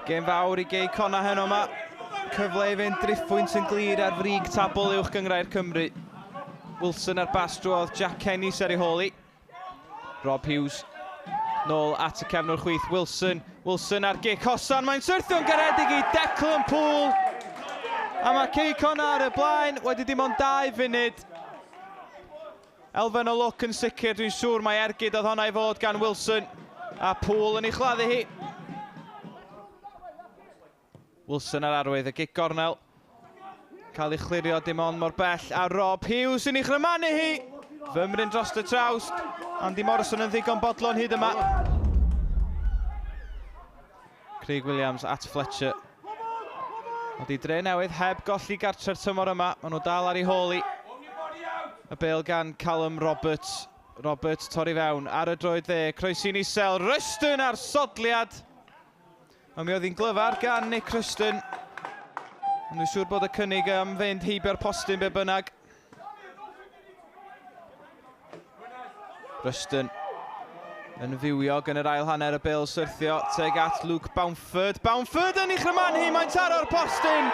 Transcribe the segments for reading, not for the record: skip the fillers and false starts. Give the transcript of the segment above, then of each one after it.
Gêm fawr i Gei Connah heno yma. Cyfle i fynd driphwynt yn glir ar frig tabl uwch gynghrair Cymru. Wilson ar bas drwodd, Jack Kenny ar ei hôl hi. Rob Hughes nôl at y cefnwr chwith, Wilson. Wilson ar gic hosan, mae'n syrthio'n garedig i Declan Poole. A mae Cei Connah ar y blaen wedi dim ond 2 funud. Elfen o lwc yn sicr, dwi'n siŵr mae ergyd oedd honna i fod gan Wilson. A Poole yn ei chladdu hi. Wilson ar arwydd, y gic gornel. Cael ei chlirio dim ond mor bell. A Rob Hughes yn ei chrymanu hi. Fymryn dros y trawst. Andy Morrison yn ddigon bodlon hyd yma. Craig Williams at Fletcher. Ond i Dre Newydd heb golli gartre'r tymor yma. Maen nhw dal ar ei hôl hi. Y bêl gan Callum Roberts. Roberts torri fewn ar y droed dde. Croesi'n isel. Ruston ar sodliad. Ond mi oedd hi'n glyfar gan Nick Ruston. Ond dwi'n siŵr bod y cynnig am fynd heibio'r postyn be bynnag. Ruston yn fywiog yn yr ail hanner, y bêl syrthio teg at Luke Bounford. Bounford yn ei chryman hi, mae'n taro'r postyn.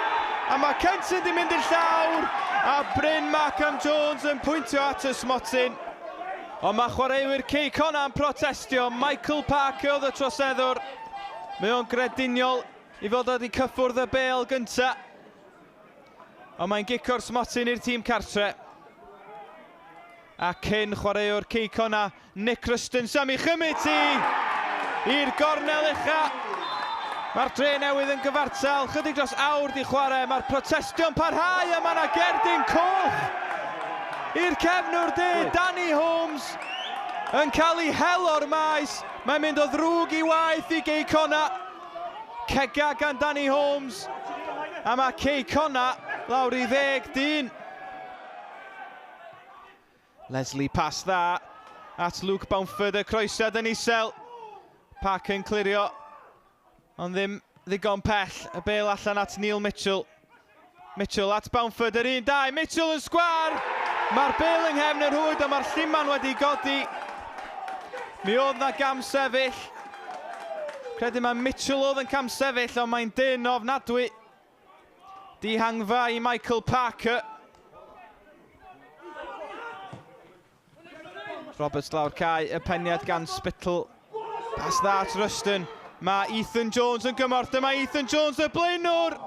A mae Kenton di mynd i'r llawr. A Bryn Markham Jones yn pwyntio at y smotyn. Ond mae chwaraewyr Cei Connah yn protestio. Michael Parker oedd y troseddwr. Mae o'n grediniol i fod wedi cyffwrdd y bêl gynta. Ond mae'n gico'r smotyn i'r tîm cartre. A cyn chwaraewr Cei Connah, Nick Ruston, sy'n am ei chymryd hi i'r gornel ucha. Mae'r Dre Newydd yn gyfartal, chydig dros awr di chwarae, mae'r protestio'n parhau a mae yna gerdyn coch i'r cefnwr de, Danny Holmes, yn cael ei hel o'r maes. Mae'n mynd o ddrwg i waeth i Gei Connah. Cega gan Danny Holmes, a mae Cei Connah lawr i 10 dyn. Leslie pas dda at Luke Bounford, y croesiad yn isel. Parker yn clirio, ond ddim ddigon pell. Y bêl allan at Neil Mitchell. Mitchell at Bounford, yr 1-2. Mitchell yn sgwar! Mae'r bêl yng nghefn y rhwyd, ond mae'r lluman wedi godi. Mi oedd na gam sefyll. Credu mae Mitchell oedd yn cam sefyll, ond mae'n dyn ofnadwy. Dihangfa i Michael Parker. Roberts lawr cae, y peniad gan Spittle. Pas dda at Ruston. Mae Ethan Jones yn gymorth. Dyma Ethan Jones y blaenwr.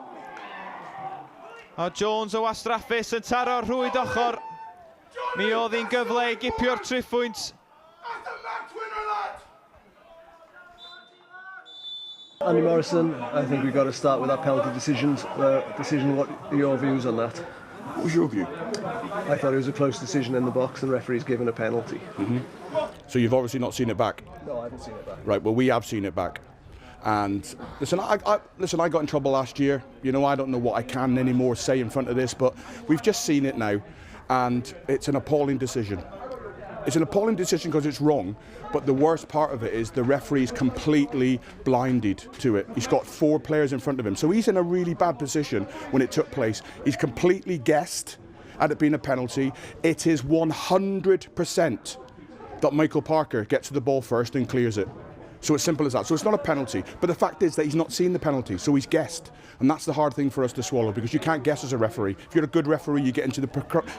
O Jones o wastraffus yn taro'r rhwyd ochr. Mi oedd hi'n gyfle i gipio'r triphwynt. Andy Morrison, I think we've got to start with that penalty decision. What are your views on that? What was your view? I thought it was a close decision in the box and the referee's given a penalty. So you've obviously not seen it back? No, I haven't seen it back. Right, well, we have seen it back. And listen, I got in trouble last year. You know, I don't know what I can anymore say in front of this, but we've just seen it now, and it's an appalling decision. It's an appalling decision because it's wrong, but the worst part of it is the referee's completely blinded to it. He's got 4 players in front of him, so he's in a really bad position when it took place. He's completely guessed at it being a penalty. It is 100% that Michael Parker gets to the ball first and clears it. So it's simple as that. So it's not a penalty. But the fact is that he's not seen the penalty, so he's guessed. And that's the hard thing for us to swallow, because you can't guess as a referee. If you're a good referee, you get into the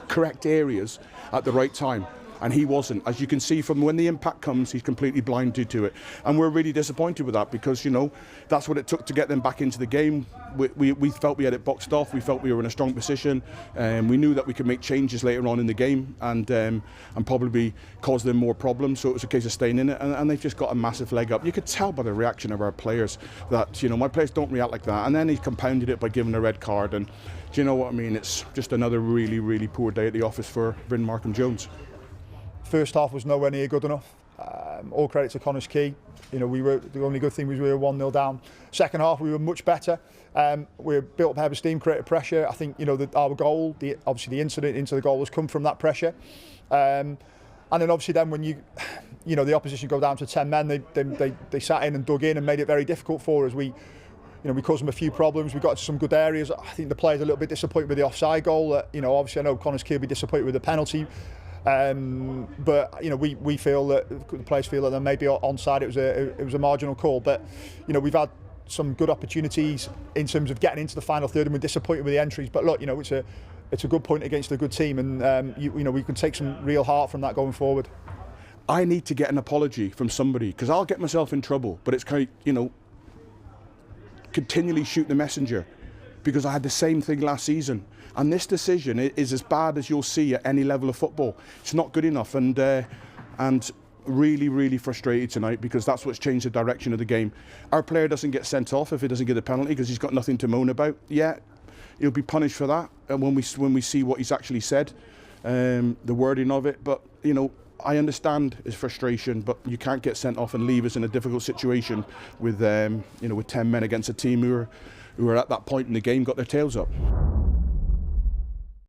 correct areas at the right time. And he wasn't. As you can see from when the impact comes, he's completely blinded to it. And we're really disappointed with that because, you know, that's what it took to get them back into the game. We felt we had it boxed off. We felt we were in a strong position. We knew that we could make changes later on in the game and probably cause them more problems. So it was a case of staying in it. And they've just got a massive leg up. You could tell by the reaction of our players that, you know, my players don't react like that. And then he compounded it by giving a red card. And do you know what I mean? It's just another really, really poor day at the office for Bryn Markham Jones. First half was nowhere near good enough. All credit to Connah's Quay. You know, the only good thing was we were 1-0 down. Second half we were much better. We built up head of steam, created pressure. I think, you know, our goal, the, obviously the incident into the goal has come from that pressure. And then obviously then when you know, the opposition go down to 10 men, they sat in and dug in and made it very difficult for us. We caused them a few problems. We got to some good areas. I think the players are a little bit disappointed with the offside goal. You know, obviously I know Connah's Quay will be disappointed with the penalty. But you know, we feel that the players feel that they may be onside. It was a marginal call, but you know, we've had some good opportunities in terms of getting into the final third, and we're disappointed with the entries. But look, you know, it's a good point against a good team, and we can take some real heart from that going forward. I need to get an apology from somebody, because I'll get myself in trouble, but it's kind of, you know, continually shoot the messenger, because I had the same thing last season. And this decision is as bad as you'll see at any level of football. It's not good enough, and really, really frustrated tonight, because that's what's changed the direction of the game. Our player doesn't get sent off if he doesn't get the penalty, because he's got nothing to moan about. Yeah, he'll be punished for that, and when we see what he's actually said, the wording of it. But, you know, I understand his frustration, but you can't get sent off and leave us in a difficult situation with, you know, with 10 men against a team who are at that point in the game got their tails up.